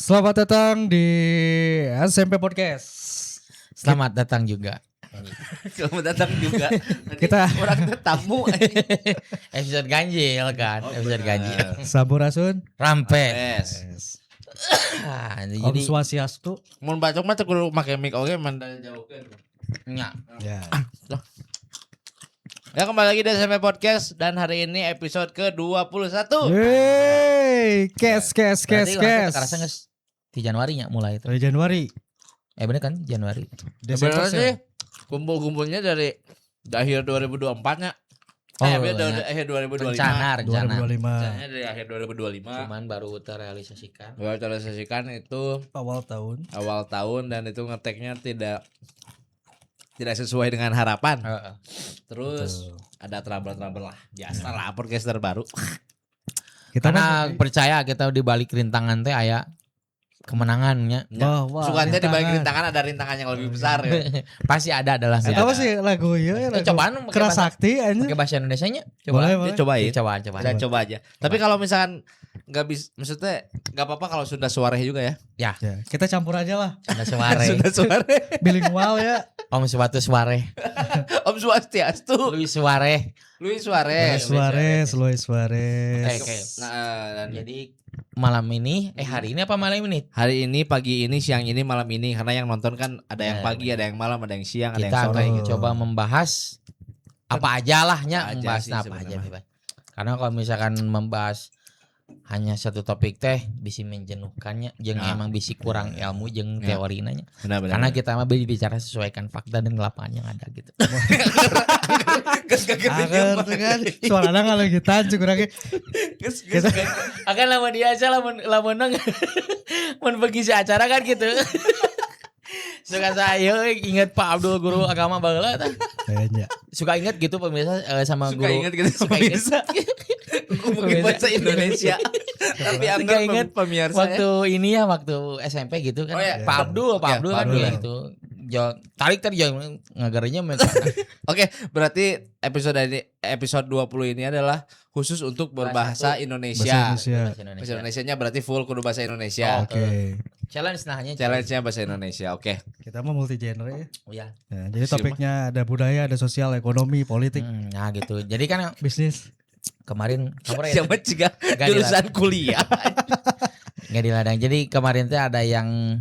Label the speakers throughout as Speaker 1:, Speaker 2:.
Speaker 1: Selamat datang di SMP Podcast.
Speaker 2: Selamat datang juga.
Speaker 3: Selamat datang juga. Nanti
Speaker 1: Kita-
Speaker 3: orang teh tamu.
Speaker 2: Episode ganjil kan,
Speaker 3: Oh,
Speaker 2: episode
Speaker 3: benar.
Speaker 2: ganjil.
Speaker 1: Sampurasun.
Speaker 2: Rampe.
Speaker 3: Yes.
Speaker 2: Ah,
Speaker 1: Om
Speaker 2: jadi
Speaker 1: Swastiastu.
Speaker 3: Mun bacok mah teu kudu make mic oge mah dari jauhkeun.
Speaker 2: nya.
Speaker 1: Ya.
Speaker 3: Ya, kembali lagi di SMP Podcast dan hari ini episode ke-21.
Speaker 1: Yeay, kes kes kes
Speaker 2: Berarti urang teh
Speaker 1: kes.
Speaker 2: karasa geus di Januari nya mulai itu.
Speaker 1: Dari Januari.
Speaker 2: Eh, bener kan Januari.
Speaker 1: Desember
Speaker 3: Sebenarnya sih kumpul-kumpulnya dari akhir 2024 nya.
Speaker 2: Oh,
Speaker 3: Eh, dari
Speaker 2: ya.
Speaker 3: akhir 2025.
Speaker 2: Rencana, rencana.
Speaker 1: 2025.
Speaker 3: Rencananya dari akhir 2025.
Speaker 2: Cuman baru terrealisasikan.
Speaker 3: Baru terrealisasikan itu
Speaker 1: Awal tahun.
Speaker 3: awal tahun dan itu ngeteknya tidak tidak sesuai dengan harapan.
Speaker 2: Heeh.
Speaker 3: Terus
Speaker 1: Betul.
Speaker 3: ada trouble-trouble lah. Biasa lah podcaster baru.
Speaker 1: Kita
Speaker 2: Karena
Speaker 1: mah-
Speaker 2: percaya kita di balik rintangan teh aya kemenangannya.
Speaker 1: bahwa
Speaker 3: Sukanya di balik rintangan ada rintangan yang lebih besar ya.
Speaker 2: Pasti ada adalah.
Speaker 1: Eta apa sih lagu ieu ya,
Speaker 2: Eh,
Speaker 1: lagu
Speaker 2: cobaan pakai
Speaker 1: Keras
Speaker 2: bahasa,
Speaker 1: Sakti anjing.
Speaker 2: pakai bahasa Indonesia nya. Coba.
Speaker 1: Boleh,
Speaker 3: Dia
Speaker 1: boleh.
Speaker 3: cobain.
Speaker 2: Cobaan, cobaan.
Speaker 3: Kita coba aja. Tapi kalau misalkan nggak bisa, maksudnya nggak apa-apa kalau Sunda Suareh juga ya.
Speaker 1: Ya, kita campur aja lah.
Speaker 2: Sunda Suare.
Speaker 3: Sunda Suareh.
Speaker 1: Bilingual ya.
Speaker 2: Om Suatu Suare.
Speaker 3: Om Swastiastu.
Speaker 2: Luis Suare.
Speaker 3: Luis Suarez.
Speaker 1: Suarez, Luis Suarez.
Speaker 2: Oke, oke.
Speaker 3: Nah, dan
Speaker 2: Jadi malam ini, eh, hari ini apa malam ini?
Speaker 3: hari ini, pagi ini, siang ini, malam ini, karena yang nonton kan ada yang
Speaker 2: Ya,
Speaker 3: pagi, ada yang malam, ada yang siang, ada
Speaker 2: Kita
Speaker 3: yang sore
Speaker 2: akan
Speaker 3: gitu.
Speaker 2: coba membahas apa aja lah nya,
Speaker 3: Apa aja
Speaker 2: membahas
Speaker 3: sih
Speaker 2: apa aja
Speaker 3: sebenarnya.
Speaker 2: bebas. Karena kalau misalkan membahas hanya satu topik teh bisa menjenuhkannya jeung
Speaker 3: Nah.
Speaker 2: emang bisi kurang ilmu jeung
Speaker 3: Ya.
Speaker 2: teori nanya.
Speaker 3: Benar, benar.
Speaker 2: Karena kita mah bicara sesuaikan fakta dan lapangan yang ada gitu.
Speaker 1: Agar tuh kan suaranya kalau kita cukup lagi.
Speaker 2: Akan lama dia aja lamun lamun nang mun pergi si acara kan gitu. Suka saya ingat Pak Abdul guru agama baheula tah.
Speaker 1: Kayaknya.
Speaker 2: Suka ingat gitu pemirsa, sama
Speaker 3: Suka
Speaker 2: guru.
Speaker 3: ingat gitu
Speaker 2: Suka ingat.
Speaker 3: pemirsa. Mungkin bahasa Indonesia. Tapi
Speaker 2: Suka
Speaker 3: anggar
Speaker 2: ingat
Speaker 3: pemirsa ya.
Speaker 2: Waktu ini ya, waktu SMP gitu kan.
Speaker 3: Oh, iya.
Speaker 2: Pak Abdul, Pak
Speaker 3: Iya,
Speaker 2: Abdul
Speaker 3: Pak
Speaker 2: kan
Speaker 3: Abdul.
Speaker 2: dulu gitu. Jo, tarik tadi jo ngagarnya
Speaker 3: Oke, berarti episode ini, episode 20 ini adalah khusus untuk berbahasa Indonesia.
Speaker 1: Bahasa Indonesia.
Speaker 3: Bahasa Indonesianya berarti full kudu bahasa Indonesia.
Speaker 2: Oh.
Speaker 1: Oke.
Speaker 2: Challenge nahnya.
Speaker 3: Challenge-nya bahasa Indonesia. Oke.
Speaker 1: Kita mah multi genre ya.
Speaker 2: Oh, ya.
Speaker 1: Nah, jadi
Speaker 3: Siapa?
Speaker 1: topiknya ada budaya, ada sosial, ekonomi, politik,
Speaker 2: Nah gitu. Jadi kan
Speaker 1: bisnis.
Speaker 2: kemarin kamu ya,
Speaker 3: Siapa juga
Speaker 2: Gak
Speaker 3: jurusan kuliah.
Speaker 2: nggak diladang. Jadi kemarin tuh ada yang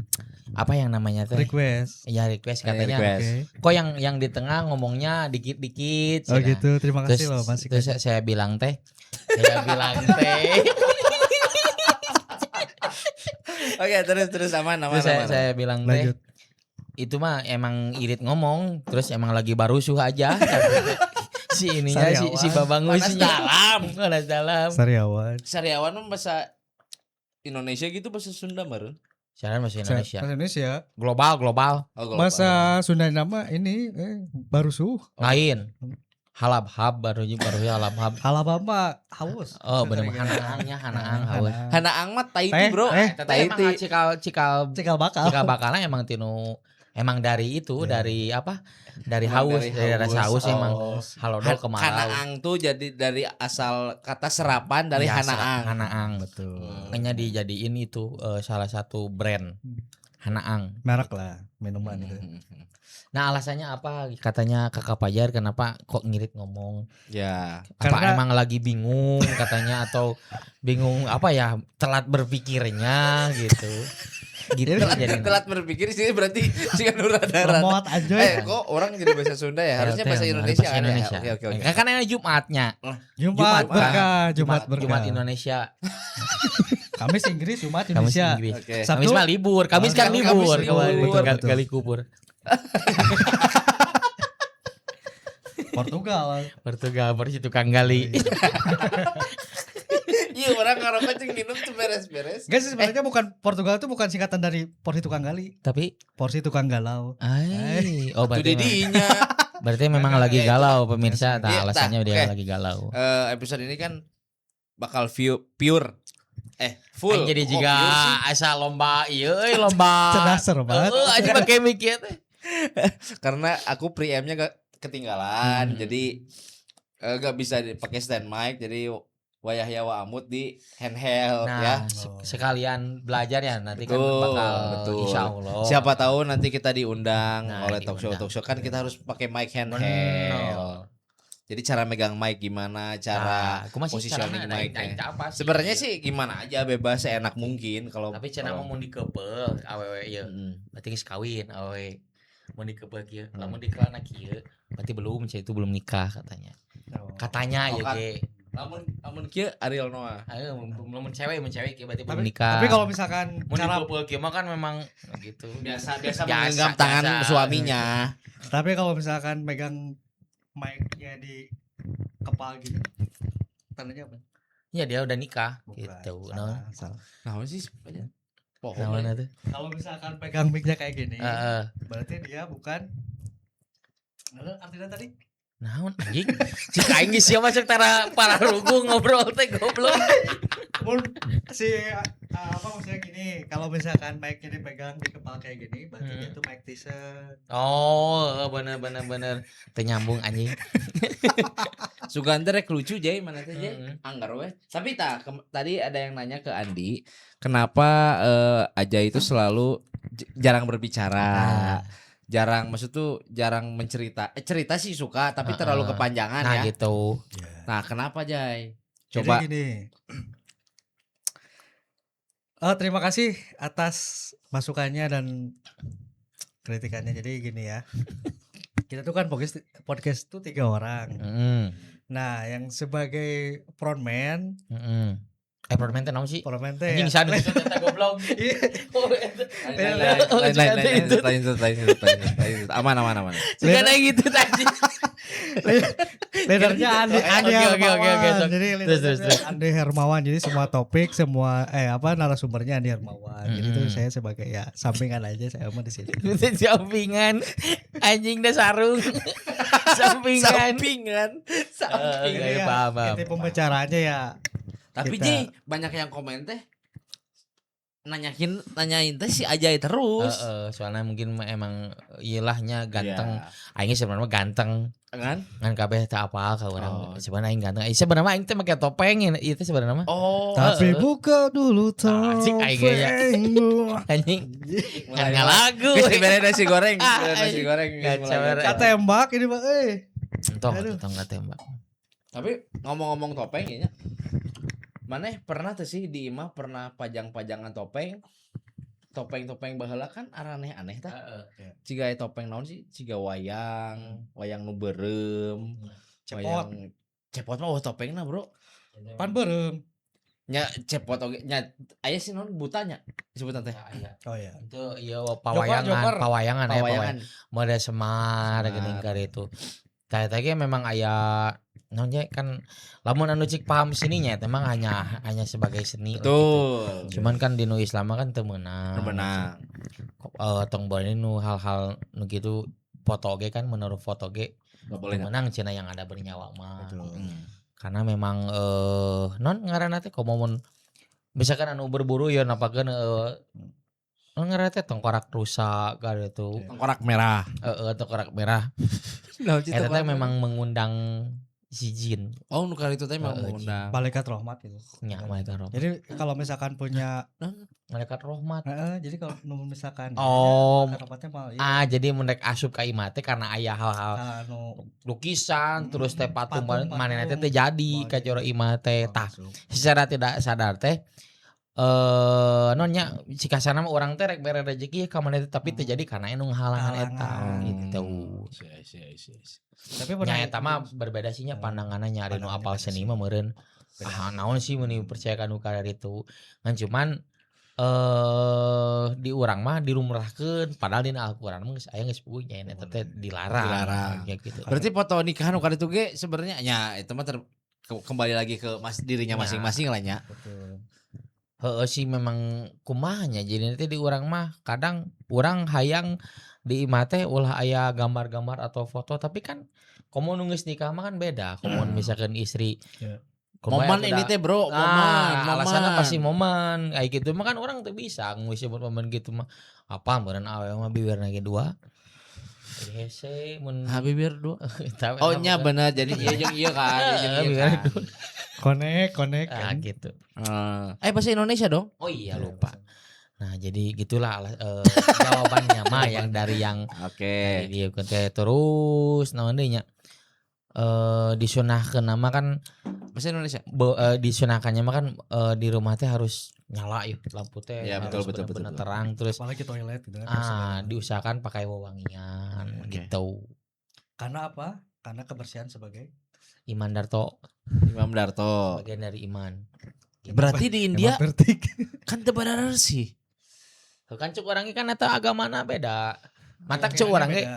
Speaker 2: apa yang namanya tuh?
Speaker 1: Request.
Speaker 2: Ya, request katanya.
Speaker 3: Request.
Speaker 1: Oke.
Speaker 2: Kok yang di tengah ngomongnya dikit-dikit.
Speaker 1: Oh
Speaker 2: Cina.
Speaker 1: gitu, terima
Speaker 2: Terus,
Speaker 1: kasih loh Mas.
Speaker 2: terus saya bilang teh, saya bilang teh,
Speaker 3: Oke, terus terus aman aman.
Speaker 2: terus saya,
Speaker 3: aman.
Speaker 2: saya bilang teh,
Speaker 1: Lanjut.
Speaker 2: itu mah emang irit ngomong, terus emang lagi barusuh aja. Si ininya si si
Speaker 1: Sariawan.
Speaker 2: babangusnya.
Speaker 3: Panas dalam.
Speaker 2: Panas dalam.
Speaker 1: Sariawan.
Speaker 3: Sariawan mah bahasa Indonesia gitu, bahasa Sunda meureun.
Speaker 2: Siaran bahasa Indonesia.
Speaker 1: Bahasa Indonesia.
Speaker 2: Global, global.
Speaker 3: Oh, global.
Speaker 1: Bahasa Sunda nama ini barusuh.
Speaker 2: Lain. Halab hab baru baru halab hab.
Speaker 1: Halabama haus.
Speaker 2: Oh bener hanaangnya hanaang haus.
Speaker 3: Hanaang mah Tahiti,
Speaker 1: Teh,
Speaker 3: Bro.
Speaker 1: eh.
Speaker 2: Eta teh emang
Speaker 3: Tahiti.
Speaker 2: cikal cikal
Speaker 1: Cikal bakal.
Speaker 2: cikal bakalnya emang tinu emang dari itu,
Speaker 1: Iya.
Speaker 2: dari apa? Dari
Speaker 3: Emang
Speaker 2: haus, dari rasa haus emang
Speaker 3: Oh.
Speaker 2: halodo kemarau.
Speaker 3: Hanaang tuh jadi dari asal kata serapan dari
Speaker 2: Ya,
Speaker 3: Hanaang.
Speaker 2: Hanaang.
Speaker 1: Betul.
Speaker 2: Makanya dijadiin itu salah satu brand Hanaang.
Speaker 1: Merek lah minuman itu.
Speaker 2: Nah, alasannya apa? Katanya Kakak Pajar kenapa kok ngirit ngomong?
Speaker 3: Ya.
Speaker 2: Apa
Speaker 1: Karena-
Speaker 2: emang lagi bingung katanya atau bingung apa ya, telat berpikirnya gitu. Gitu jadi.
Speaker 3: Telat berpikir sih berarti jika nu rada-rada.
Speaker 1: Lemot aja.
Speaker 3: Eh, kok orang jadi bahasa Sunda ya? Harusnya bahasa Indonesia
Speaker 2: Bahasa
Speaker 3: kan ya?
Speaker 2: Indonesia.
Speaker 3: Oke, oke, oke.
Speaker 2: Kan ini Jumatnya.
Speaker 1: Jumat
Speaker 2: Jumat
Speaker 1: berkah, Jumat berkah.
Speaker 2: Jumat Indonesia.
Speaker 1: Kamis Inggris, Jumat
Speaker 2: Kamis
Speaker 1: Indonesia.
Speaker 2: Inggris.
Speaker 3: Oke.
Speaker 1: Sabtu
Speaker 2: Kamis mah libur. Kamis kan
Speaker 3: Kamis
Speaker 2: libur.
Speaker 3: libur.
Speaker 2: Kemarin.
Speaker 1: Betul, betul.
Speaker 2: Gali kubur.
Speaker 1: Portugal.
Speaker 2: Portugal persi tukang gali.
Speaker 3: Iya, orang ngarokok jeung minum tuh beres-beres.
Speaker 1: Enggak sih sebenarnya bukan Portugal itu bukan singkatan dari porsi tukang gali,
Speaker 2: Tapi
Speaker 1: porsi tukang galau.
Speaker 2: ay, oh
Speaker 3: Tuh
Speaker 2: berarti memang,
Speaker 3: didinya.
Speaker 2: berarti memang lagi galau pemirsa. Nah,
Speaker 3: Iya,
Speaker 2: alasannya
Speaker 3: tah,
Speaker 2: dia
Speaker 3: oke.
Speaker 2: lagi galau.
Speaker 3: Eh, episode ini kan bakal view pure full.
Speaker 2: Aing jadi
Speaker 3: Kok
Speaker 2: juga
Speaker 3: pure sih?
Speaker 2: asa lomba ieu euy lomba.
Speaker 1: Cerdas banget.
Speaker 2: Heeh, aja pakai mikir teh.
Speaker 3: Karena aku pre-M-nya gak ketinggalan,
Speaker 2: Hmm.
Speaker 3: jadi gak bisa dipakai stand mic, jadi Wa Yahya wa Amut di handheld
Speaker 2: Nah,
Speaker 3: ya.
Speaker 2: Sekalian belajar ya nanti kan
Speaker 3: Betul,
Speaker 2: bakal
Speaker 3: betul.
Speaker 2: insya Allah.
Speaker 3: Siapa tahu nanti kita diundang
Speaker 2: Nah,
Speaker 3: oleh talk show
Speaker 2: diundang.
Speaker 3: talk show kan kita harus pakai mic handheld.
Speaker 2: Bener.
Speaker 3: Jadi cara megang mic gimana, cara
Speaker 2: Nah, kumaha sih
Speaker 3: positioning
Speaker 2: carana?
Speaker 3: mic-nya.
Speaker 2: Aing teu apa sih.
Speaker 3: Sebenarnya sih gimana aja bebas seenak mungkin kalau
Speaker 2: Tapi cenah mah mun dikeupel awewe ieu. Berarti geus kawin awewe. Mun dikeupel kieu, lamun dikelana kieu, berarti belum, cenah itu belum nikah katanya.
Speaker 1: Oh.
Speaker 2: Katanya
Speaker 3: Oh,
Speaker 2: ya ge.
Speaker 3: Lamun lamun kieu Ariel Noah.
Speaker 2: Ayo mun cewek, mun cewek kieu berarti belum
Speaker 1: Tapi,
Speaker 2: nikah.
Speaker 1: tapi kalau misalkan
Speaker 2: mun
Speaker 1: cara
Speaker 2: dikeupel kieu mah kan memang gitu.
Speaker 3: Biasa biasa
Speaker 2: Biasa,
Speaker 3: menggenggam tangan
Speaker 2: biasa.
Speaker 3: suaminya.
Speaker 1: Tapi kalau misalkan megang mic-nya di kepala gitu, tandanya apa?
Speaker 2: Ya dia udah nikah
Speaker 1: Bukan,
Speaker 2: gitu.
Speaker 1: salah,
Speaker 2: Nah,
Speaker 1: salah.
Speaker 3: Nah, sih
Speaker 2: naon
Speaker 3: Pohon.
Speaker 2: atuh?
Speaker 1: Kalau misalkan pegang mic-nya kayak gini,
Speaker 2: Heeh.
Speaker 1: berarti dia bukan. Nah, artinya tadi
Speaker 2: Naon anjing? Cik aing geus sia mah cek tara para rugu ngobrol teh goblok.
Speaker 1: mun si apa maksudnya gini, kalau misalkan mic-nya dipegang di kepala kayak gini, berarti dia tuh Mike Tyson.
Speaker 2: Oh, bener bener bener. Teu nyambung anjing.
Speaker 3: Suganda rek lucu Jay mana teh Jay?
Speaker 2: Mm.
Speaker 3: Anggar weh. Tapi tak tadi ada yang nanya ke Andi, kenapa Ajay itu selalu jarang berbicara.
Speaker 2: Ah.
Speaker 3: Jarang maksud tuh jarang mencerita. Cerita sih suka tapi terlalu kepanjangan
Speaker 2: Nah
Speaker 3: ya.
Speaker 2: gitu.
Speaker 3: Nah, kenapa Jay?
Speaker 1: Jadi
Speaker 3: Coba
Speaker 1: gini. Oh, terima kasih atas masukannya dan kritikannya. Jadi gini ya. Kita tuh kan podcast podcast tuh 3 orang. Nah, yang sebagai frontman,
Speaker 2: Frontman teh naon sih?
Speaker 1: Frontman teh
Speaker 2: Anjing
Speaker 1: ya.
Speaker 2: sanu itu teh goblok.
Speaker 1: Iya.
Speaker 2: Oh, eta.
Speaker 3: Lain, lain, lain, lain, lain, lain, lain, lain. Aman, aman, aman.
Speaker 2: Segala gitu tadi.
Speaker 1: Leadernya Andi, Andi
Speaker 2: Oke, oke, oke, oke,
Speaker 1: Hermawan.
Speaker 2: sok.
Speaker 1: Jadi
Speaker 2: Terus,
Speaker 1: leadernya
Speaker 2: terus, terus.
Speaker 1: Andi Hermawan. Jadi semua topik, semua narasumbernya Andi Hermawan. Jadi itu saya sebagai ya sampingan aja saya mah di sini.
Speaker 2: Sampingan. Anjing dah sarung. Sampingan.
Speaker 3: Sampingan.
Speaker 2: Oke,
Speaker 1: Jadi ya,
Speaker 2: paham, paham.
Speaker 1: inti pembicaraannya ya
Speaker 3: Tapi
Speaker 1: Kita-
Speaker 3: Ji, banyak yang komen teh nanyain teh si Ajay terus.
Speaker 2: Heeh, soalnya mungkin emang ilahnya ganteng.
Speaker 3: Iya.
Speaker 2: Aing sebenarnya ganteng.
Speaker 3: Kan?
Speaker 2: Ngan kabeh teu apal ka urang.
Speaker 3: Oh.
Speaker 2: Sebenarnya aing ganteng. Sebenarnya aing teh make topeng ieu teh sebenarnya mah.
Speaker 3: Oh.
Speaker 1: Tapi buka dulu
Speaker 2: Asik, aing ge ya.
Speaker 1: topengmu.
Speaker 2: Anjing. Ngan ngalagu.
Speaker 3: Geus dibere nasi goreng,
Speaker 2: Ah,
Speaker 3: dibere nasi goreng. geus mulai.
Speaker 2: Kacau.
Speaker 1: Katembak ini Pak.
Speaker 2: Entong,
Speaker 1: Aduh.
Speaker 2: entong nggak tembak.
Speaker 3: Tapi ngomong-ngomong topeng ya. Maneh pernah tuh sih di imah pernah pajang-pajangan topeng. Topeng-topeng baheula kan araneh-aneh tah. Ciga aya topeng naon sih? Ciga wayang, wayang nu beureum,
Speaker 1: Cepot.
Speaker 3: wayang cepot mah eueuh topengna, Bro.
Speaker 1: Pan beureum.
Speaker 3: Nya cepot oge nya aya sih naon butanya sebutan teh.
Speaker 1: Oh iya.
Speaker 2: Itu iya pawayangan,
Speaker 1: Joker.
Speaker 2: pawayangan aya pawayangan.
Speaker 3: Pawayangan.
Speaker 2: Mode Semar
Speaker 3: Semar.
Speaker 2: geuning ka itu. Tah eta ge memang aya naon nya kan lamun anu cik paham seninya eta emang hanya hanya sebagai seni lah gitu.
Speaker 3: Betul.
Speaker 2: Cuman kan di nu Islam mah kan teu meunang.
Speaker 3: Teu meunang.
Speaker 2: Tong boleh nu hal-hal nu gitu foto ge kan menurut foto ge
Speaker 3: Nggak boleh.
Speaker 2: teu meunang cenah yang ada bernyawa mah.
Speaker 1: Betul.
Speaker 2: Karena memang non ngaranna teh komo mun misalkan anu berburu ya napakeun non ngaranna teh tengkorak rusa ka ditu.
Speaker 3: Tengkorak merah.
Speaker 2: Heeh, tengkorak merah. Eta teh memang mengundang si jin
Speaker 3: Oh, nu kali itu teh memang
Speaker 2: Heeh,
Speaker 3: mengundang.
Speaker 1: Malaikat rahmat gitu.
Speaker 2: nya malaikat rahmat.
Speaker 1: Jadi kalau misalkan punya
Speaker 2: Malaikat rahmat.
Speaker 1: heeh, jadi kalau misalkan
Speaker 2: Oh.
Speaker 1: malaikat rahmatnya mal iya.
Speaker 2: Ah, jadi mun rek asup ka imah teh karena aya hal-hal
Speaker 1: Anu
Speaker 2: lukisan terus teh patung
Speaker 1: Patung,
Speaker 2: manehna teh
Speaker 1: patung.
Speaker 2: teu jadi
Speaker 1: Oh,
Speaker 2: ka
Speaker 1: iya.
Speaker 2: jero imah teh. Tah,
Speaker 1: langsung.
Speaker 2: secara tidak sadar teh nonnya cikasana mah urang teh rek bere rezeki ka maneh teh tapi teu jadi karena anu ngahalangan eta
Speaker 1: Halangan.
Speaker 2: gitu.
Speaker 3: Si.
Speaker 1: Tapi pernah
Speaker 2: Nya eta mah berbeda sih nya pandanganna nya ari nu
Speaker 1: Pandangannya
Speaker 2: apal
Speaker 1: beda
Speaker 2: seni
Speaker 1: sih.
Speaker 2: mah meureun.
Speaker 1: Beda.
Speaker 2: Ah naon sih meuni percaya ka nu itu. Ngan cuman di urang mah dirumrahkeun padahal dina Al-Qur'an mah geus aya geus puguh nya eta teh dilarang.
Speaker 3: Dilarang.
Speaker 2: Kayak gitu.
Speaker 3: Berarti foto nikahan nu kali itu ge sebenarnya nya itu mah kembali lagi ke mas dirinya
Speaker 2: Ya.
Speaker 3: masing-masing lah nya.
Speaker 1: Betul.
Speaker 2: Heeh sih memang kumaha nya jadi nanti di urang mah kadang urang hayang di imah teh ulah aya gambar-gambar atau foto tapi kan komo nu geus nikah mah kan beda komo misalkan istri
Speaker 1: Ya.
Speaker 2: kumaha
Speaker 3: Momen
Speaker 2: atuh
Speaker 3: ini
Speaker 2: da-
Speaker 3: teh, Bro, momen,
Speaker 2: Ah, alasannya
Speaker 3: momen.
Speaker 2: pasti momen kayak gitu mah kan orang tuh bisa ngisi buat momen gitu mah apa meureun awewe mah bibirna ge dua. Jadi hese mun
Speaker 3: Ah, bibir dua.
Speaker 2: Tapi
Speaker 3: Oh
Speaker 2: emang
Speaker 3: nya
Speaker 2: bukan.
Speaker 3: bener jadi iya jeung ieu kan, ieu jeung ieu
Speaker 2: Bibir
Speaker 3: kan.
Speaker 1: Connect, connect.
Speaker 2: Ah gitu.
Speaker 3: Bahasa Indonesia dong.
Speaker 2: Oh iya lupa. Nah, jadi gitulah jawabannya mah yang dari yang
Speaker 3: Oke.
Speaker 2: dari dia teh terus naon deui nya. Disunahkeun nama kan
Speaker 3: Bahasa Indonesia.
Speaker 2: Disunahkannya mah kan di rumah teh harus nyala yuk lampu teh
Speaker 3: Ya,
Speaker 2: harus
Speaker 3: betul, betul,
Speaker 2: bener-bener
Speaker 3: betul,
Speaker 2: terang terus
Speaker 1: Apalagi toilet gitu kan.
Speaker 2: Diusahakan pakai wewangian gitu.
Speaker 1: Karena apa? Karena kebersihan sebagai
Speaker 2: Iman Darto,
Speaker 3: Imam Darto.
Speaker 2: bagian dari iman. Gitu.
Speaker 3: Berarti di India kan teu sih.
Speaker 2: Kan cuk orangnya kan eta agamana beda. Matak cuk urang ge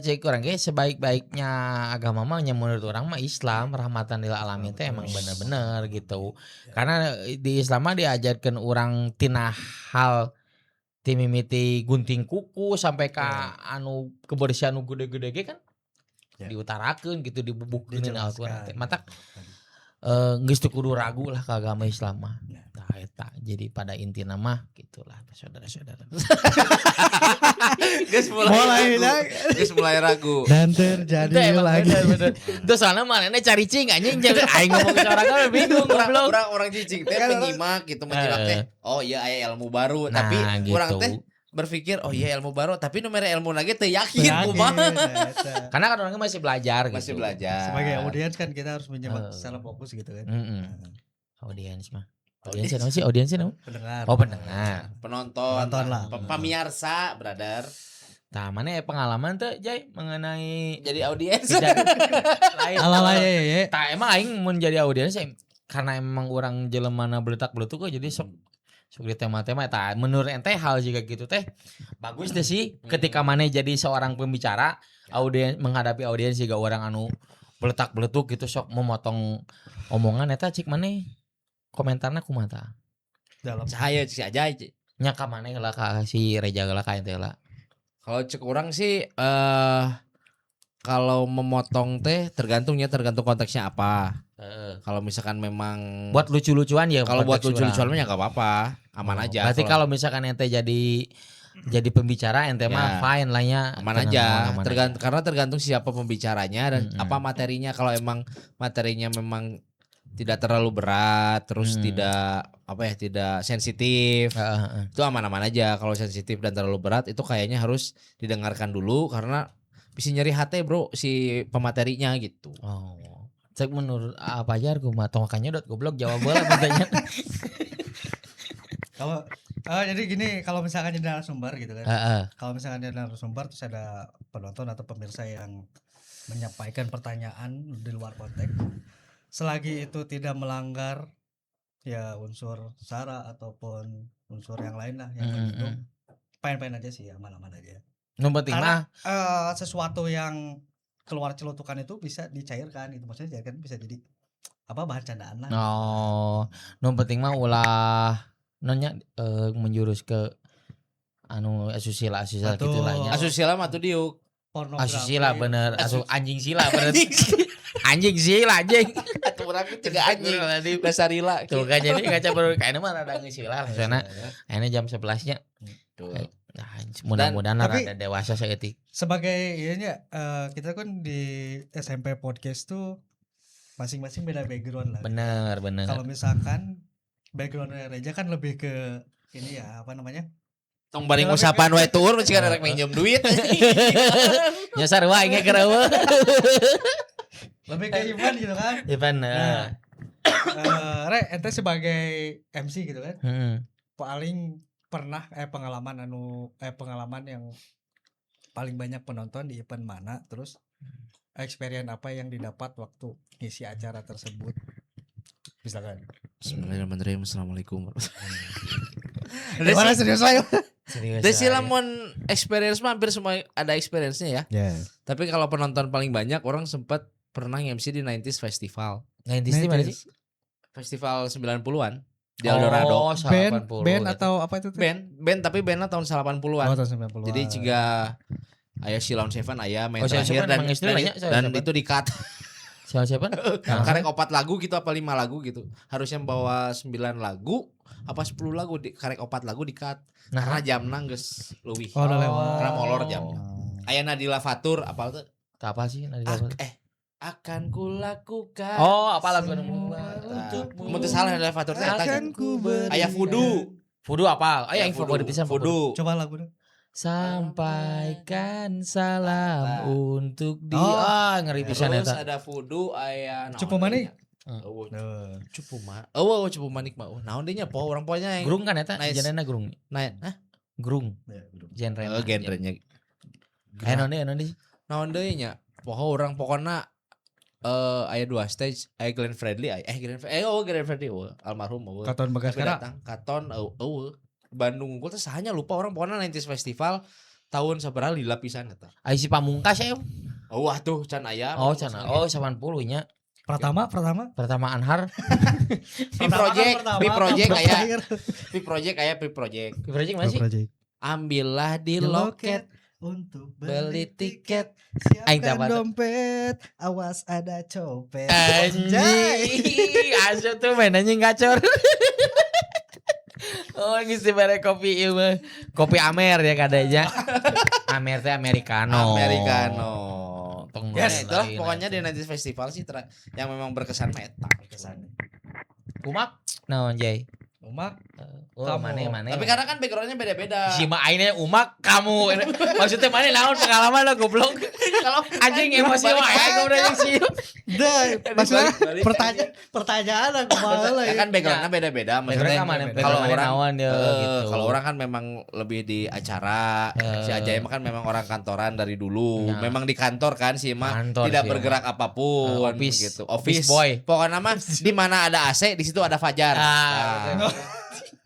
Speaker 2: cek urang ge sebaik-baiknya agama mah nya menurut urang mah Islam rahmatan lil alamin teh emang bener-bener gitu. Karena di Islam mah diajarkan urang tina hal ti mimiti gunting kuku sampai ka anu kebersihan nu gede-gede ge kan diutarakeun gitu dibubuhkeun dina Al-Qur'an teh. Matak geus teu kudu ragu lah ka agama Islam mah. Tah eta jadi pada intina mah gitulah saudara-saudara.
Speaker 3: Geus mulai ragu. Geus mulai ragu.
Speaker 1: Dan terjadi lagi.
Speaker 2: Bener. Terus soalnya manehna cari cing anjing aing ngomong sorangan bingung goblok.
Speaker 3: Orang cicing teh menyimak gitu menyimak teh. Oh iya aya ilmu baru tapi urang teh berpikir oh iya ilmu baru tapi nu mere ilmu lagi teu yakin kumaha.
Speaker 2: Karena kan orangnya masih belajar gitu.
Speaker 3: Masih belajar.
Speaker 1: Sebagai audiens kan kita harus menyimak secara fokus gitu kan.
Speaker 2: Audiens mah. Audiens apa sih? Audiens apa?
Speaker 1: Pendengar.
Speaker 2: Oh, pendengar.
Speaker 3: Penonton.
Speaker 1: Penonton lah.
Speaker 3: Pamiarsa, brother.
Speaker 2: Tah, mana ya pengalaman tuh Jay mengenai
Speaker 3: jadi audiens?
Speaker 2: Lain.
Speaker 1: Ala-ala ya.
Speaker 2: Tah emang aing mun jadi audiens karena emang orang jelemana beletak-beletuk kok jadi sok sok di tema-tema eta menurut ente hal juga gitu teh bagus deh sih ketika mana jadi seorang pembicara audiens menghadapi audiens juga orang anu beletak-beletuk gitu sok memotong omongan eta cik mana komentarnya kumaha
Speaker 1: dalam
Speaker 3: cahaya cik aja
Speaker 2: nya ka maneh lah ka si Reja lah ka ente lah.
Speaker 3: Kalau cek orang sih kalau memotong teh tergantung konteksnya apa. Kalau misalkan memang
Speaker 2: buat lucu-lucuan ya.
Speaker 3: Kalau buat lucu-lucuan mah ya enggak apa-apa, aman aja.
Speaker 2: Berarti kalau misalkan ente jadi pembicara ente mah fine lah ya.
Speaker 3: Aman aja. Tergantung karena tergantung siapa pembicaranya dan apa materinya. Kalau emang materinya memang tidak terlalu berat, terus tidak apa ya, tidak sensitif. Itu aman-aman aja. Kalau sensitif dan terlalu berat itu kayaknya harus didengarkan dulu karena bisa nyeri hati bro si pematerinya gitu.
Speaker 2: Oh. Cek menurut apa aja kumaha tong kanyodot goblok jawab bola pertanyaan.
Speaker 1: Kalau jadi gini, kalau misalkan jadi narasumber gitu kan. Kalau misalkan jadi narasumber terus ada penonton atau pemirsa yang menyampaikan pertanyaan di luar konteks, selagi itu tidak melanggar ya unsur sara ataupun unsur yang lain lah yang begitu, pain-pain aja sih, aman-aman aja.
Speaker 2: Yang penting mah
Speaker 1: sesuatu yang keluar celutukan itu bisa dicairkan itu, maksudnya dicairkan bisa jadi apa bahan candaan lah.
Speaker 2: Oh, nu penting mah ulah nonya menjurus ke anu asusila gitu lah nya.
Speaker 3: Asusila mah tuh diuk.
Speaker 2: Asusila bener, anjing sila bener. Anjing sila anjing.
Speaker 3: Atuh urang juga anjing. Dasarila.
Speaker 2: Tuh kan jadi ngaca baru kayaknya mah rada geus sila lah soalna. Ayeuna jam 11-nya.
Speaker 3: Tuh.
Speaker 2: Nah, mudah-mudahan rada dewasa saeutik.
Speaker 1: Sebagai iyanya kita kan di SMP podcast tuh masing-masing beda background lah.
Speaker 2: Bener.
Speaker 1: Kalau misalkan backgroundnya Reja kan lebih ke ini ya, apa namanya?
Speaker 3: Tong bari ngusapan wae tur jika rek minjem duit.
Speaker 2: Nyasar wae ge keur eueuh.
Speaker 1: Lebih ke event gitu kan.
Speaker 2: Event.
Speaker 1: Nah, Re, ente sebagai MC gitu kan. Paling pernah pengalaman pengalaman yang paling banyak penonton di event mana, terus experience apa yang didapat waktu ngisi acara tersebut, misalkan.
Speaker 3: Bismillahirrahmanirrahim. Assalamualaikum.
Speaker 1: Mana serius lah.
Speaker 2: Serius.
Speaker 3: Desi lamun experience mah hampir semua ada experience-nya ya.
Speaker 1: Yeah.
Speaker 3: Tapi kalau penonton paling banyak orang sempat pernah MC di 90s Festival.
Speaker 2: 90s di mana sih?
Speaker 3: Festival 90-an. Di Eldorado.
Speaker 2: Oh,
Speaker 1: band
Speaker 2: gitu.
Speaker 1: Atau apa itu?
Speaker 3: Band tapi bandnya tahun 80-an.
Speaker 1: Oh, tahun 90-an.
Speaker 3: Jadi jika aya Sheila on 7 aya main terakhir dan itu di-cut.
Speaker 2: Sheila on 7?
Speaker 3: Karek 4 lagu gitu apa 5 lagu gitu. Harusnya bawa 9 lagu apa 10 lagu di karek 4 lagu di-cut.
Speaker 2: Nah,
Speaker 3: karena jamna geus leuwih.
Speaker 1: Oh, udah lewat.
Speaker 3: Karena molor jamna. Aya Nadila Fatur apal teu?
Speaker 2: Apa sih Nadila Fatur?
Speaker 3: Akan kulakukan.
Speaker 2: Oh, apa lagu nu
Speaker 1: Semua
Speaker 2: untukmu.
Speaker 3: Mun teu salah Hidayat Fatur teh eta.
Speaker 1: Akan ku beri.
Speaker 3: Aya Fudu.
Speaker 2: Fudu apa? Aya yang
Speaker 3: Fudu.
Speaker 2: favorit pisan Fudu.
Speaker 3: Fudu.
Speaker 1: Coba lagu dong.
Speaker 2: Sampaikan salam
Speaker 3: Nah.
Speaker 2: untuk dia.
Speaker 1: Oh.
Speaker 2: Ah, ngeri pisan
Speaker 3: Terus
Speaker 2: eta.
Speaker 3: ada Fudu aya naon
Speaker 1: Cupu Manik.
Speaker 3: deui nya? Eueuh,
Speaker 1: Tuh.
Speaker 3: Cupu Manik. Eueuh, Cupu Manik mah. Oh, naon deui nya poho urang pohonya yang
Speaker 2: Gerung kan eta
Speaker 3: Nice.
Speaker 2: genrena gerung.
Speaker 3: Nah, hah?
Speaker 2: Gerung
Speaker 1: Ya, belum.
Speaker 2: genre.
Speaker 3: Oh, genrenya.
Speaker 2: Eh naon deui, naon deui?
Speaker 3: Naon deui nya? Poho urang pokona aya dua stage, aya Glenn Fredly, aya Glenn Fredly, oh Glenn Fredly, oh, almarhum eueuh.
Speaker 1: Katon
Speaker 3: Tapi
Speaker 1: Bagaskara.
Speaker 3: datang Katon eueuh. Bandung unggul teh sahanya lupa orang pokoknya 90s Festival tahun sabaraha lila pisan eta.
Speaker 2: Ai si Pamungkas ya.
Speaker 3: Oh wah tuh can aya.
Speaker 2: Oh, can. Oh, 80 nya.
Speaker 1: Pertama, pertama.
Speaker 2: Pertama Anhar.
Speaker 3: Pi Project,
Speaker 1: Pertama,
Speaker 3: Pi Project
Speaker 1: pertama,
Speaker 3: aya,
Speaker 1: terakhir.
Speaker 3: Pi Project aya Pi Project.
Speaker 2: Project mana
Speaker 1: Pi
Speaker 2: sih?
Speaker 1: Project.
Speaker 3: Ambillah di loket
Speaker 1: untuk
Speaker 3: beli tiket.
Speaker 2: Aing
Speaker 1: Siapkan
Speaker 2: dapat.
Speaker 1: dompet, awas ada copet. Anjay.
Speaker 2: Anjing, asup tuh main anjing gacor. Oh, geus dibere kopi ieu mah. Kopi Amer ya kadanya. Amer teh americano.
Speaker 3: Americano.
Speaker 2: Tong
Speaker 3: Yes, itulah
Speaker 2: lain-lain
Speaker 3: pokoknya di
Speaker 2: aja.
Speaker 3: 90s Festival sih yang memang berkesan mah eta.
Speaker 1: Berkesan.
Speaker 2: Kumak naon Jay?
Speaker 1: Umak,
Speaker 2: Oh,
Speaker 1: Kamu.
Speaker 2: mana mana.
Speaker 3: Tapi karena kan backgroundnya beda-beda.
Speaker 2: si mah aingnya umak kamu. Maksudnya mana naon pengalaman lo goblok.
Speaker 3: Kalau
Speaker 2: Anjing emosi wae goblok anjing sih.
Speaker 1: Dah, maksudnya
Speaker 3: Balik, balik.
Speaker 1: pertanyaan pertanyaan aku malah
Speaker 3: Ya kan backgroundnya beda-beda. Maksudnya
Speaker 2: Background mana?
Speaker 3: kalau
Speaker 2: Background mana
Speaker 3: orang
Speaker 2: naon ya gitu.
Speaker 3: Kalau orang kan memang lebih di acara, si Ajay mah kan memang orang kantoran dari dulu.
Speaker 2: Nah.
Speaker 3: Memang di kantor kan si mah
Speaker 2: Kantor
Speaker 3: tidak
Speaker 2: sih,
Speaker 3: bergerak apapun
Speaker 2: Office.
Speaker 3: gitu.
Speaker 2: Office
Speaker 3: Office,
Speaker 2: boy.
Speaker 3: Pokoknya mah di mana ada AC di situ ada Fajar.
Speaker 2: Ah,
Speaker 3: Nah.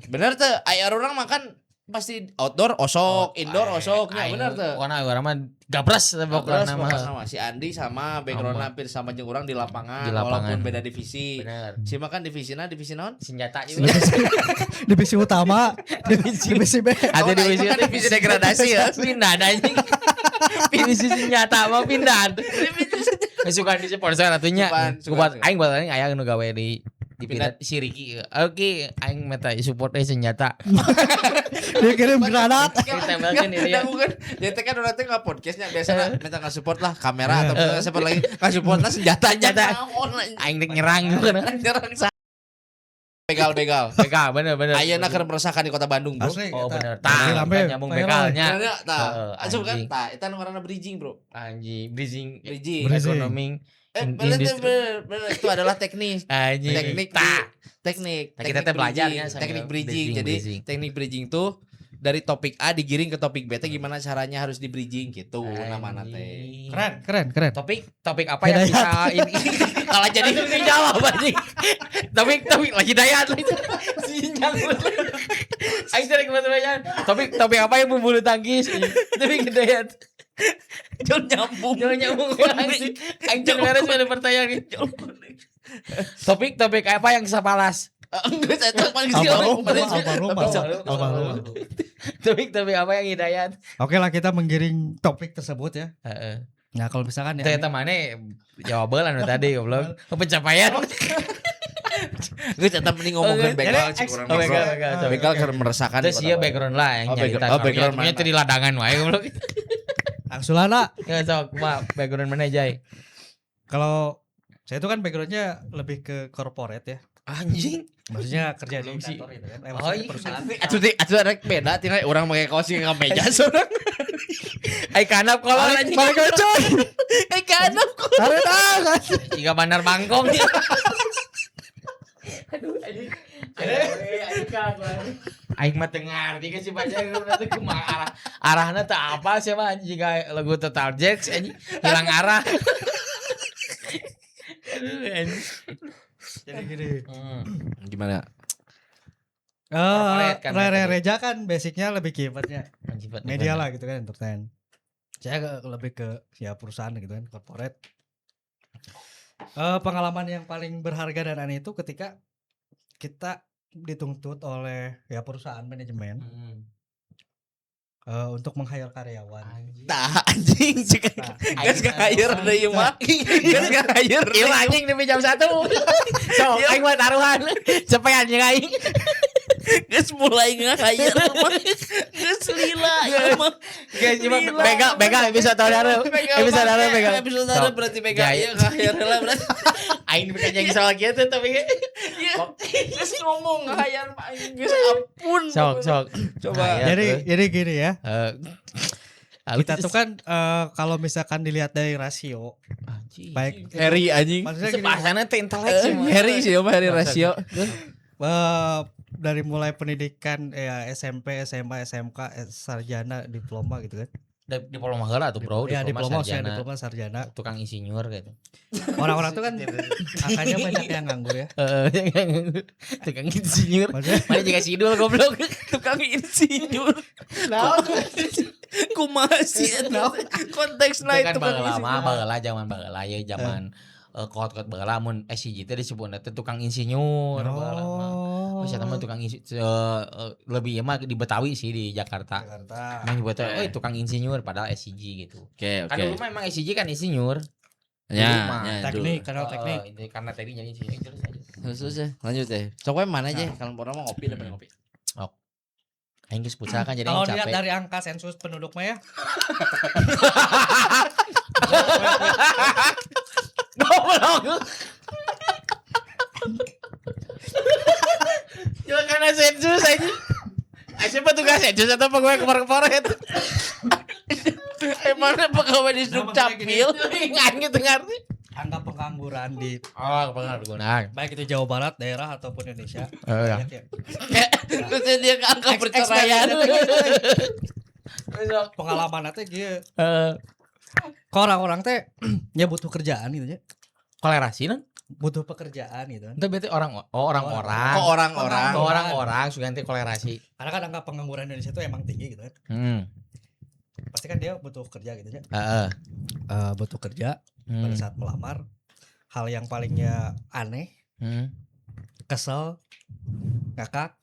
Speaker 3: Bener tuh, aya orang makan pasti outdoor osok, indoor osok, nya bener tuh.
Speaker 2: Pokoknya orang mah gabras
Speaker 3: Terus
Speaker 2: pokoknya mah.
Speaker 3: pokoknya sama si Andi sama background hampir sama jeung urang di lapangan,
Speaker 2: Di lapangan.
Speaker 3: walaupun beda divisi.
Speaker 2: Bener.
Speaker 3: Si mah kan divisina divisi naon?
Speaker 2: Senjata juga.
Speaker 1: Divisi utama, divisi B.
Speaker 2: Ada
Speaker 3: Oh, nah,
Speaker 2: divisi
Speaker 3: itu kan divisi degradasi ya.
Speaker 2: Pindah ada anjing. Divisi senjata mah pindah. Suka di sponsor atunya.
Speaker 3: Sukan,
Speaker 2: Suka
Speaker 3: sukan.
Speaker 2: aing buat aing aya nu gawe di
Speaker 3: Pindah.
Speaker 2: pindah si Ricky. Oke, aing meta support eh senjata.
Speaker 1: Dia kirim granat.
Speaker 2: Ditempelkeun ini ya.
Speaker 3: Nah, bukan. Jadi kan orang teh nggak podcastnya biasanya minta nggak support lah kamera atau misalnya support lagi nggak support lah senjatanya.
Speaker 2: Senjata.
Speaker 3: Naon, anjing.
Speaker 2: Aing dek nyerang gitu kan.
Speaker 3: Nyerang sa- Begal begal.
Speaker 2: Begal bener bener.
Speaker 3: Ayeuna keur meresahkan di kota Bandung, Bro.
Speaker 1: Asli.
Speaker 2: Oh
Speaker 1: eta.
Speaker 2: bener.
Speaker 1: Asli,
Speaker 2: Tah,
Speaker 1: lambe.
Speaker 2: kan nyambung bekalnya.
Speaker 3: Bener tah.
Speaker 2: Heeh,
Speaker 3: Asup kan
Speaker 2: anjing.
Speaker 3: tah, eta nu ngaranna bridging, Bro.
Speaker 2: Anjing, bridging
Speaker 3: Bridging.
Speaker 1: Bridging.
Speaker 2: ekonomi.
Speaker 3: Bener,
Speaker 2: Industri.
Speaker 3: bener, bener, itu adalah teknik.
Speaker 2: Anjing.
Speaker 3: Teknik
Speaker 2: Tah.
Speaker 3: teknik.
Speaker 2: Nah, kita teh
Speaker 3: teknik
Speaker 2: belajar
Speaker 3: bridging.
Speaker 2: ya sambil
Speaker 3: Teknik bridging.
Speaker 2: bridging,
Speaker 3: Jadi
Speaker 2: bridging.
Speaker 3: teknik bridging tuh dari topik A digiring ke topik B teh gimana caranya harus di bridging gitu namana teh.
Speaker 2: Anjing.
Speaker 1: Keren, keren, keren.
Speaker 2: Topik topik apa yang
Speaker 1: Hidayat.
Speaker 2: bisa ini
Speaker 3: Kalau jadi
Speaker 2: langsung dijawab anjing. Topik topik lagi dayat lagi. Sinyal. Aing sering pertanyaan. Topik topik apa yang bulu tangkis? Topik hidayat.
Speaker 3: Jangan nyambung.
Speaker 2: Jangan nyambung anjing. Aing can beres ada pertanyaan. Topik topik apa yang sapalas?
Speaker 3: Enggak, saya tahu paling
Speaker 1: Almarhum,
Speaker 3: sih.
Speaker 1: almarhum, almarhum, almarhum.
Speaker 2: Topik topik apa yang hidayat?
Speaker 1: Oke lah kita menggiring topik tersebut ya.
Speaker 2: Heeh.
Speaker 1: Nah kalau misalkan ya.
Speaker 2: Ternyata mana jawaban anu tadi goblok. Pencapaian.
Speaker 3: Geus eta mending ngomongkeun
Speaker 2: Oke.
Speaker 3: begal
Speaker 1: Jadi,
Speaker 3: cik urang.
Speaker 2: Oh, begal, begal,
Speaker 1: Ah,
Speaker 3: Begal keur meresahkan. di
Speaker 2: Terus
Speaker 3: kota
Speaker 2: iya
Speaker 3: Bandung.
Speaker 2: background lah yang
Speaker 3: Oh,
Speaker 2: nyarita.
Speaker 3: background- oh, background
Speaker 2: Punya
Speaker 3: mana?
Speaker 2: di ladangan wae goblok.
Speaker 1: Angsulana.
Speaker 2: Ya sok, kumaha background mana Jay?
Speaker 1: Kalau saya itu kan backgroundnya lebih ke corporate ya.
Speaker 2: Anjing.
Speaker 1: Maksudnya kerja di
Speaker 2: Belum sih.
Speaker 1: kantor gitu kan.
Speaker 2: Oh,
Speaker 1: Maksudnya
Speaker 2: iya.
Speaker 1: perusahaan.
Speaker 3: Atuh di atuh rek beda tinggal urang make kaos jeung meja seorang.
Speaker 2: Ai kanap kolor anjing.
Speaker 1: Balik ke coy.
Speaker 3: Eh kanap kok.
Speaker 1: Tarik tangan.
Speaker 2: Jika bandar Bangkok. Aduh anjing. Aing mah teu ngarti ke si baca teh kumaha arah arahna teh apa sih mah anjing jika lagu Total Jacks anjing hilang arah. Aduh anjing.
Speaker 1: Jadi gini.
Speaker 3: Gimana?
Speaker 2: Corporate kan,
Speaker 1: Rere
Speaker 2: tadi.
Speaker 1: Reja kan basicnya lebih ke eventnya
Speaker 2: Anjing,
Speaker 1: media lah gitu kan entertain. Saya lebih ke ya perusahaan gitu kan corporate. Pengalaman yang paling berharga dan aneh itu ketika kita dituntut oleh ya perusahaan manajemen untuk meng-hire karyawan.
Speaker 2: Anjing.
Speaker 3: Tah anjing cek.
Speaker 1: Nah,
Speaker 3: Geus hire deui mah. Geus hire.
Speaker 2: Iya anjing demi jam 1. So, aing mah taruhan. Cepet anjing aing.
Speaker 3: Geus mulai ngahayal mah. Geus lila ieu mah.
Speaker 2: Guys, cuma begal begal episode hareup. Episode hareup begal.
Speaker 3: Episode hareup berarti begal ieu ngahayal heula berarti.
Speaker 2: Aing bukan yang soal kieu teh tapi
Speaker 3: geus ngomong ngahayal mah aing geus ampun.
Speaker 2: Sok sok.
Speaker 3: Coba.
Speaker 1: Jadi gini ya. Kita tuh kan kalau misalkan dilihat dari rasio anjing. Baik
Speaker 3: Harry anjing.
Speaker 1: Maksudnya gini,
Speaker 2: bahasana teh intelek sih.
Speaker 3: Harry sih apa Harry rasio.
Speaker 1: Dari mulai pendidikan ya SMP, SMA, SMK, sarjana, diploma gitu kan.
Speaker 2: Diploma heula tuh, Bro.
Speaker 1: Ya, diploma sarjana. Diploma sarjana,
Speaker 2: tukang insinyur gitu.
Speaker 1: Orang-orang tuh kan angkanya banyak yang nganggur ya.
Speaker 2: Tukang insinyur. Mana juga sidul goblok.
Speaker 3: Tukang insinyur.
Speaker 2: Naon?
Speaker 3: Kumaha sih eta? Konteksna
Speaker 2: itu kan baheula mah, baheula zaman baheula ya zaman kot-kot baheula mun SCG teh disebutna teh tukang insinyur baheula mah. Oh, siapa mah tukang lebih mah di Betawi sih di Jakarta. Emang nyebutnya oh tukang insinyur padahal SCG gitu.
Speaker 3: Oke, oke.
Speaker 2: Kan dulu mah emang SCG kan insinyur.
Speaker 3: Ya,
Speaker 1: teknik, karena teknik.
Speaker 2: Karena teknik jadi insinyur terus aja.
Speaker 3: Terus ya, lanjut deh. Sok we mana aja kalau orang mau ngopi daripada ngopi.
Speaker 2: Oh. Aing geus futsal kan jadi
Speaker 1: capek.
Speaker 2: Kalau
Speaker 1: dilihat dari angka sensus penduduk mah ya.
Speaker 2: Goblok. Ya karena sensus aja. Siapa tugas sensus atau pegawai kemarin-kemarin?
Speaker 3: Emangnya pegawai di Dukcapil?
Speaker 2: Nggak gitu ngerti.
Speaker 1: Angka pengangguran di
Speaker 2: pengangguran.
Speaker 1: Baik itu Jawa Barat, daerah ataupun Indonesia.
Speaker 2: Ya.
Speaker 3: Terus dia ke angka perceraian.
Speaker 1: Pengalaman teh kieu. Kok orang-orang teh ya butuh kerjaan gitu ya.
Speaker 2: Kolerasi kan?
Speaker 1: Butuh pekerjaan gitu kan.
Speaker 2: Itu berarti orang-orang.
Speaker 3: Kok orang-orang?
Speaker 2: Kok orang-orang suka nanti kolerasi.
Speaker 1: Karena kan angka pengangguran Indonesia itu emang tinggi gitu kan. Pasti kan dia butuh kerja gitu ya. Butuh kerja pada saat melamar. Hal yang palingnya aneh, kesel, ngakak.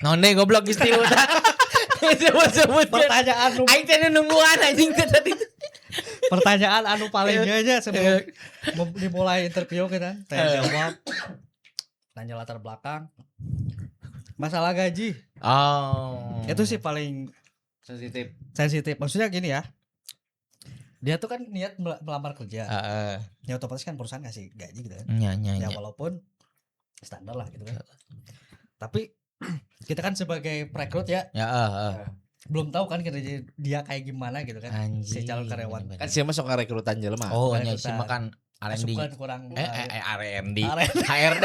Speaker 2: Nonde goblok geus tilu. Sebut-sebut
Speaker 1: pertanyaan
Speaker 2: aing teh nungguan anjing teh tadi.
Speaker 1: Pertanyaan anu paling aja sebelum dimulai interview kita tanya jawab, nanya latar belakang, masalah gaji.
Speaker 2: Oh.
Speaker 1: Itu sih paling
Speaker 3: sensitif.
Speaker 1: Sensitif. Maksudnya gini ya. Dia tuh kan niat melamar kerja. Ya otomatis kan perusahaan ngasih gaji gitu kan. Ya walaupun standar lah gitu kan. Tapi kita kan sebagai perekrut ya. Belum tahu kan kerja dia kayak gimana gitu kan.
Speaker 2: Anjing,
Speaker 1: si calon karyawan.
Speaker 3: Kan siapa sok rekrutan jelema.
Speaker 2: Oh, nya si makan R&D.
Speaker 1: Kurang
Speaker 2: R&D. HRD.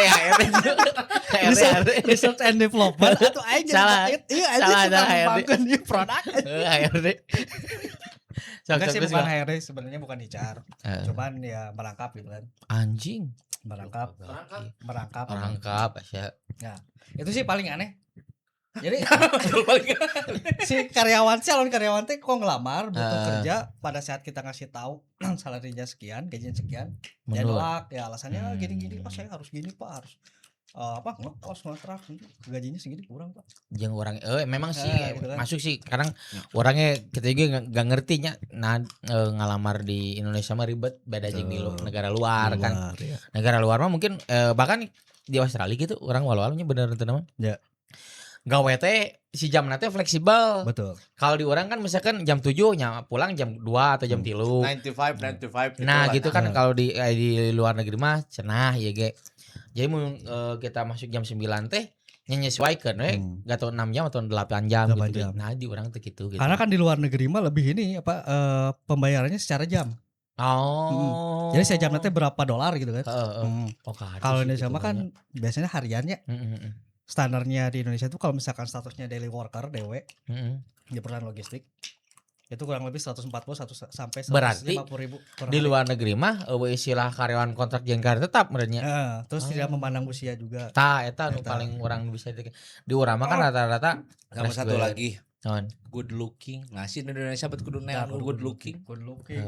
Speaker 1: Research and development atau aja.
Speaker 2: Salah.
Speaker 1: Iya,
Speaker 2: salah HRD.
Speaker 1: Di produk.
Speaker 2: HRD.
Speaker 1: Enggak sih, bukan HRD sebenarnya, bukan HR. Cuman ya merangkap gitu kan.
Speaker 2: Anjing.
Speaker 1: Merangkap.
Speaker 2: Ya.
Speaker 1: Nah, itu sih paling aneh. Jadi si karyawan, calon karyawan teh kok ngelamar butuh kerja, pada saat kita ngasih tahu salarinya sekian, gajinya sekian, dia nolak ya alasannya gini-gini, oh saya harus gini Pak, harus apa ngekos ngontrak gajinya segini kurang Pak.
Speaker 2: Jeung orang memang sih
Speaker 1: gitu kan.
Speaker 2: Masuk sih kadang orangnya kita juga nggak ngerti nya nah ngalamar di Indonesia mah ribet beda jeung di negara luar kan.
Speaker 1: Iya.
Speaker 2: Negara luar mah mungkin bahkan di Australia gitu orang walau-walaunya bener teu mah.
Speaker 1: Ya.
Speaker 2: Gawe teh si jamna teh fleksibel.
Speaker 1: Betul.
Speaker 2: Kalau di orang kan misalkan jam 7 nya pulang jam 2 atau jam 3.
Speaker 3: 9 to 5, 9 to 5 gitu.
Speaker 2: Nah, gitu kan kalau di luar negeri mah cenah ya ge. Jadi mun kita masuk jam 9 teh nyesuaikeun we enggak tahu 6 jam atau 8 jam
Speaker 1: 8
Speaker 2: gitu.
Speaker 1: Jam.
Speaker 2: Nah, di orang teh gitu gitu.
Speaker 1: Karena kan di luar negeri mah lebih ini apa pembayarannya secara jam.
Speaker 2: Oh.
Speaker 1: Jadi sejam teh berapa dolar gitu kan.
Speaker 2: Oh,
Speaker 1: kalau Indonesia mah kan biasanya hariannya. Standarnya di Indonesia itu kalau misalkan statusnya daily worker DW di perusahaan logistik itu kurang lebih 140 sampai 150 ribu.
Speaker 2: Di luar negeri mah istilah karyawan kontrak jeung karyawan tetap merenya.
Speaker 1: Terus tidak memandang usia juga.
Speaker 2: Tah eta nu paling orang bisa di urang mah kan rata-rata
Speaker 3: sama satu lagi. Good looking. Nah, sih di Indonesia bet kudu neang good looking.
Speaker 1: Good looking.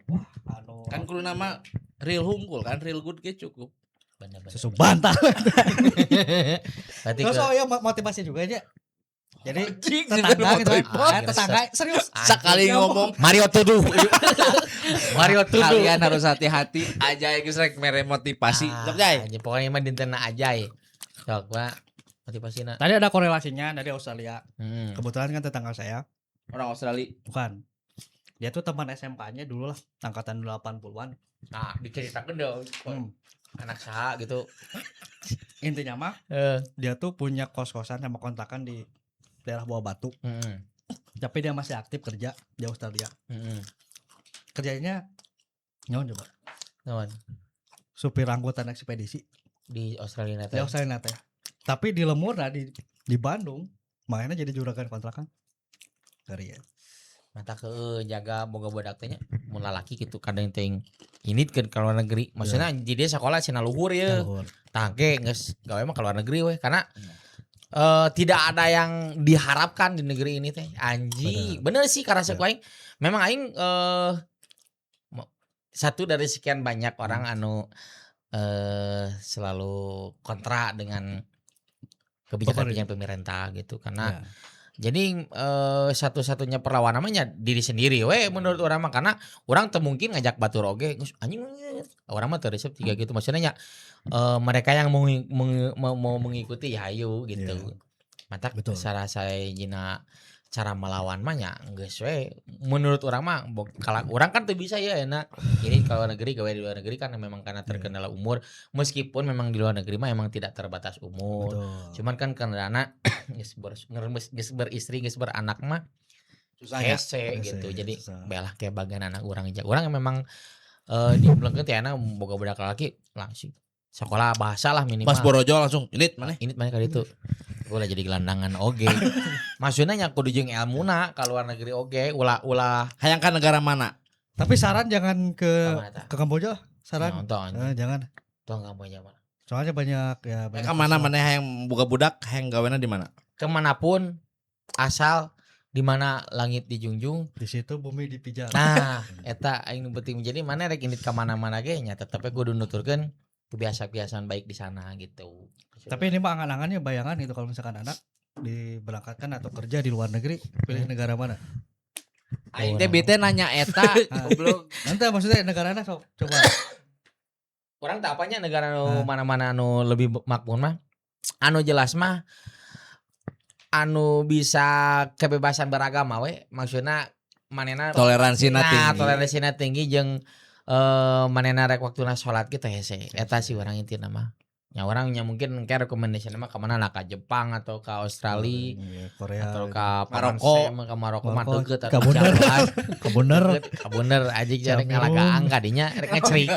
Speaker 2: Wah,
Speaker 1: anu
Speaker 3: kan kudu nama real hungkul kan, real good ge cukup.
Speaker 2: Bener-bener.
Speaker 1: Susu bantal. Terus oh ya motivasi juga aja. Jadi tetangga gitu. Tetangga serius
Speaker 3: sekali ngomong
Speaker 2: Mario tuduh. Mario tuduh.
Speaker 3: Kalian harus hati-hati aja geus rek mere motivasi. Sok jay.
Speaker 2: Pokoknya mah dintena aja. Sok mah Motivasina.
Speaker 1: Tadi ada korelasinya dari Australia. Kebetulan kan tetangga saya
Speaker 3: Orang Australia.
Speaker 1: Bukan. Dia tuh teman SMK-nya dulu lah, angkatan 80-an.
Speaker 2: Nah, diceritakan dong. Anak saha gitu.
Speaker 1: Intinya mah dia tuh punya kos-kosan sama kontrakan di daerah Buah Batu. Tapi dia masih aktif kerja di Australia. Kerjanya nyaon coba?
Speaker 2: Naon?
Speaker 1: Supir angkutan ekspedisi
Speaker 2: Di Australia
Speaker 1: di
Speaker 2: teh.
Speaker 1: Australia teh. Tapi di lemburna di Bandung mainnya jadi juragan kontrakan. Ngeri ya.
Speaker 2: Mata ke jaga boga budak teh nya mun lalaki gitu kadang teh ini ke luar negeri. Maksudnya jadi dia sekolah cenah luhur ya.
Speaker 1: Luhur.
Speaker 2: Tah ge geus gawe mah ke luar negeri weh karena tidak ada yang diharapkan di negeri ini teh. Anjing. Bener sih karena ku aing memang aing satu dari sekian banyak orang anu selalu kontra dengan kebijakan-kebijakan pemerintah gitu karena jadi satu-satunya perlawanan namanya diri sendiri we menurut urang mah karena urang teu mungkin ngajak batur oge geus anjing urang mah teu resep tiga gitu maksudnya nya mereka yang mau mengikuti ya ayo gitu. Matak salah jina cara melawan mah nya geus we menurut urang mah kalau urang kan teu bisa ya enak. Ini kalau negeri gawe di luar negeri kan memang karena terkendala umur meskipun memang di luar negeri mah emang tidak terbatas umur. Cuman kan karena geus geus beristri geus beranak mah
Speaker 3: Susah ya.
Speaker 2: hese gitu. Jadi
Speaker 1: susah.
Speaker 2: belah kayak bagian anak urang aja. Urang memang diulangkeun teh anak boga budak laki langsung sekolah bahasa lah minimal.
Speaker 3: Pas borojo langsung init maneh.
Speaker 2: Init maneh ka ditu. Ulah jadi gelandangan oge. Maksudnya nya kudu jeung elmuna ka luar negeri oge, ulah
Speaker 3: Hayang ka negara mana?
Speaker 1: Tapi saran jangan ke
Speaker 2: Ka mana tah?
Speaker 1: ke Kamboja lah. Saran.
Speaker 2: Nonton.
Speaker 1: Jangan.
Speaker 2: Tong Kamboja mah.
Speaker 1: Soalnya banyak ya banyak.
Speaker 3: Ka mana maneh hayang boga budak hayang gawena di mana?
Speaker 2: Kemanapun asal di mana langit dijunjung,
Speaker 1: Di situ bumi dipijak.
Speaker 2: Nah, eta aing nu penting jadi mana rek indit ka mana-mana ge nya tetep we kudu nuturkeun kebiasaan-kebiasaan baik di sana gitu.
Speaker 1: Tapi ini mah angan-angannya bayangan gitu kalau misalkan anak diberangkatkan atau kerja di luar negeri, pilih negara mana?
Speaker 3: Aing teh bete nanya eta goblok.
Speaker 1: Nanti maksudnya negarana sok coba.
Speaker 2: Urang tak apanya negara nu mana-mana anu lebih makmur mah. Anu jelas mah anu bisa kebebasan beragama we maksudna manena
Speaker 3: Toleransi
Speaker 2: nah,
Speaker 3: tinggi.
Speaker 2: Toleransi tinggi jeung manena rek waktuna salat gitu hese. Eta sih urang intina mah. Ya orangnya mungkin kayak rekomendasi mah kemana lah ke Jepang atau ke Australia
Speaker 1: Korea
Speaker 2: atau
Speaker 1: gitu.
Speaker 2: ke
Speaker 3: Maroko.
Speaker 2: Ke Maroko mah
Speaker 1: Maroko,
Speaker 2: deket
Speaker 1: ka bener. Ka bener.
Speaker 2: Ka bener anjing rek
Speaker 1: Cameron.
Speaker 2: ngalagaan kadinya rek ngecerik.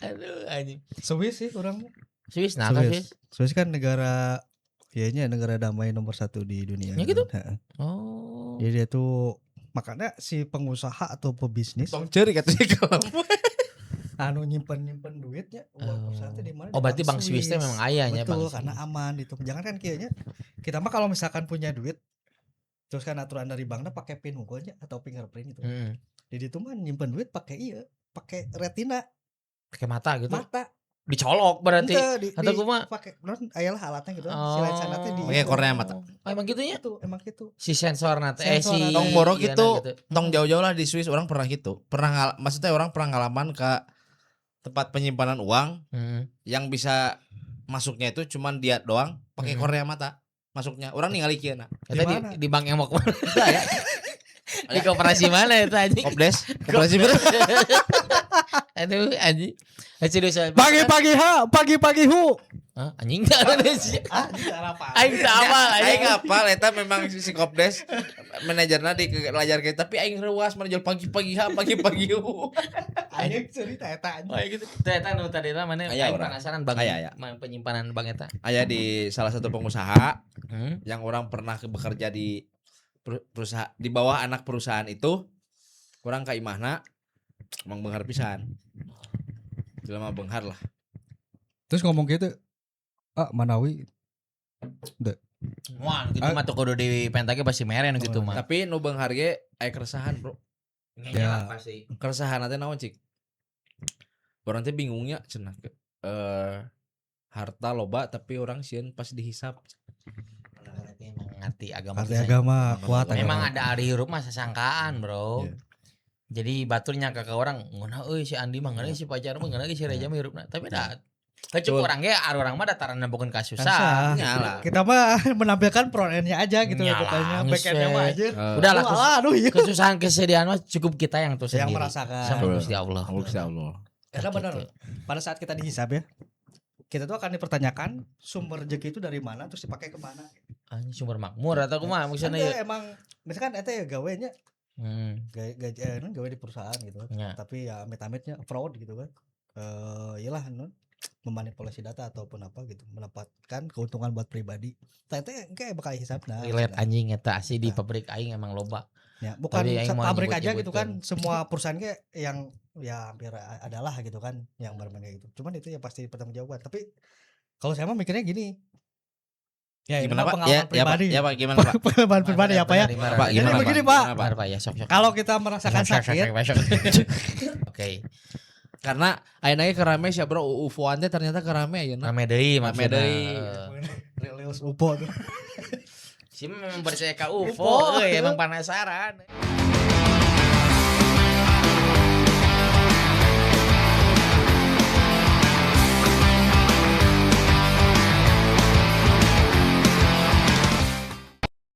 Speaker 2: Aduh anjing.
Speaker 1: Swiss sih urang.
Speaker 2: Swiss nah ka Swiss.
Speaker 1: Swiss kan negara kayaknya negara damai nomor 1 di dunia.
Speaker 2: Ya gitu?
Speaker 1: Heeh.
Speaker 2: Oh.
Speaker 1: Jadi dia tuh makanya si pengusaha atau pebisnis
Speaker 3: Tong ceurik atuh sih kalau.
Speaker 1: anu nyimpen duitnya uang perusahaan teh di mana?
Speaker 2: Oh, berarti Bank Swiss teh memang aya nya
Speaker 1: Betul,
Speaker 2: Bank
Speaker 1: karena
Speaker 2: Swiss.
Speaker 1: aman gitu. Jangan kan kayaknya kita mah kalau misalkan punya duit terus kan aturan dari banknya pakai pin unggulnya atau fingerprint gitu. Jadi itu mah nyimpen duit pakai iya, pakai retina,
Speaker 2: Pakai mata gitu.
Speaker 1: Mata.
Speaker 2: Dicolok berarti.
Speaker 1: Ente,
Speaker 2: atau kumaha?
Speaker 1: Pakai non ayalah alatnya gitu. Si lensa teh di
Speaker 3: Pakai kornea mata.
Speaker 2: Oh, emang gitu nya?
Speaker 1: Itu emang gitu.
Speaker 2: Si sensor na teh
Speaker 1: Sensor
Speaker 2: si
Speaker 1: na teh.
Speaker 3: Tong borok
Speaker 2: iya,
Speaker 3: gitu.
Speaker 2: nah, gitu.
Speaker 3: Tong jauh-jauh lah di Swiss orang pernah gitu. Pernah maksudnya orang pernah ngalaman ke tempat penyimpanan uang yang bisa masuknya itu cuman dia doang pakai kornea mata masuknya. Orang ningali kieu na.
Speaker 2: Eta
Speaker 1: Di
Speaker 2: di bank yang mau kemana?
Speaker 3: Itu aya.
Speaker 2: Di koperasi mana itu anjing?
Speaker 3: Kopdes, koperasi berapa?
Speaker 2: Aduh anjing. Serius.
Speaker 1: Pagi-pagi ha, pagi-pagi hu.
Speaker 2: Hah, anjing tak ada sih.
Speaker 1: Ah, apa?
Speaker 2: Aing tak apal,
Speaker 3: Aing ngapal eta memang si Kopdes manajerna di layar kita tapi aing reuas manajer pagi-pagi ha pagi-pagi hu.
Speaker 1: Aing cerita eta anjing.
Speaker 2: Oh, gitu. Teh eta nu tadi lah mana
Speaker 3: Aya
Speaker 2: aing
Speaker 3: urang.
Speaker 2: penasaran bank.
Speaker 3: Aya, aya.
Speaker 2: Penyimpanan bank eta.
Speaker 3: Aya di salah satu pengusaha yang orang pernah bekerja di perusahaan di bawah anak perusahaan itu kurang ka imahna emang benghar pisan. Jelema benghar lah.
Speaker 1: Terus ngomong gitu, ah Manawi.
Speaker 2: Wah, gitu mah tuh kudu di pentage pasti meren gitu mah.
Speaker 3: Tapi nu benghar ge aya keresahan, Bro.
Speaker 2: Ya pasti.
Speaker 3: Keresahan teh naon cik? Orang teh bingungnya cenah harta loba tapi orang sieun pas dihisap.
Speaker 2: Ngerti agama.
Speaker 1: Ngerti agama kuat.
Speaker 2: Memang ada ari hirup mah sasangkaan, Bro.
Speaker 1: Yeah.
Speaker 2: Jadi batur nyangka ke orang, ngeunah euy si Andi mah ngeunah si pacar mah ngeunah si Reja mah hirupna. Tapi da Kecuali urang ge urang mah dataran bukan kasusah.
Speaker 1: Susah.
Speaker 3: Nyala.
Speaker 1: Kita mah menampilkan front end-nya aja gitu
Speaker 2: Nyala,
Speaker 1: pokoknya
Speaker 2: geus
Speaker 1: back end-nya
Speaker 2: we.
Speaker 1: mah aja.
Speaker 2: Udah lah,
Speaker 1: Aduh, alah, aduh iya.
Speaker 2: Kesusahan kesedihan mah cukup kita yang tuh
Speaker 1: Yang
Speaker 2: sendiri.
Speaker 1: merasakan.
Speaker 2: Sama Gusti Allah.
Speaker 3: Gusti Allah.
Speaker 1: Karena
Speaker 2: Gitu.
Speaker 1: benar, pada saat kita dihisab ya, kita tuh akan dipertanyakan sumber rezeki itu dari mana terus dipakai kemana.
Speaker 2: Anjing sumber makmur atau kumaha maksudnya
Speaker 1: Kan
Speaker 2: ya?
Speaker 1: emang misalkan eta ya gawenya gawe gawe, gawe di perusahaan gitu kan. Tapi ya amit-amitnya fraud gitu kan. Iyalah non memanipulasi data ataupun apa gitu, mendapatkan keuntungan buat pribadi. Tah eta engke bakal hisabna.
Speaker 2: Relate anjing eta asli di
Speaker 1: Nah.
Speaker 2: pabrik aing emang loba.
Speaker 1: Ya, bukan
Speaker 2: Tadi aing mau
Speaker 1: pabrik aja gitu kan,
Speaker 2: nyebut-nyebutkeun.
Speaker 1: semua perusahaan kayak yang ya hampir adalah gitu kan yang bermain kayak gitu. Cuman itu ya pasti pertanggungjawaban. Tapi kalau saya mah mikirnya gini. Ya ini
Speaker 3: Gimana
Speaker 1: mah
Speaker 3: Pak?
Speaker 1: pengalaman
Speaker 3: Ya, ya Pak.
Speaker 1: pribadi.
Speaker 3: Ya Pak, gimana Pak?
Speaker 1: Pengalaman pribadi ya Pak ya.
Speaker 2: Benar,
Speaker 3: Pak,
Speaker 1: Jadi
Speaker 3: gimana
Speaker 1: begini,
Speaker 3: Pak?
Speaker 1: Pak.
Speaker 3: Gimana,
Speaker 2: Benar, Pak ya, sok sok.
Speaker 1: Kalau kita merasakan
Speaker 2: Sok, sok,
Speaker 1: sakit,
Speaker 2: sok, sok, sok. Oke.
Speaker 3: Karena ayeuna ge kerame sia bro UFO-an teh ternyata kerame ayeuna.
Speaker 2: Rame deui
Speaker 3: Rame
Speaker 2: maksudna.
Speaker 3: deui.
Speaker 1: Rilis UFO tuh.
Speaker 2: Si memang percaya ka UFO,
Speaker 1: UFO.
Speaker 2: euy, emang penasaran.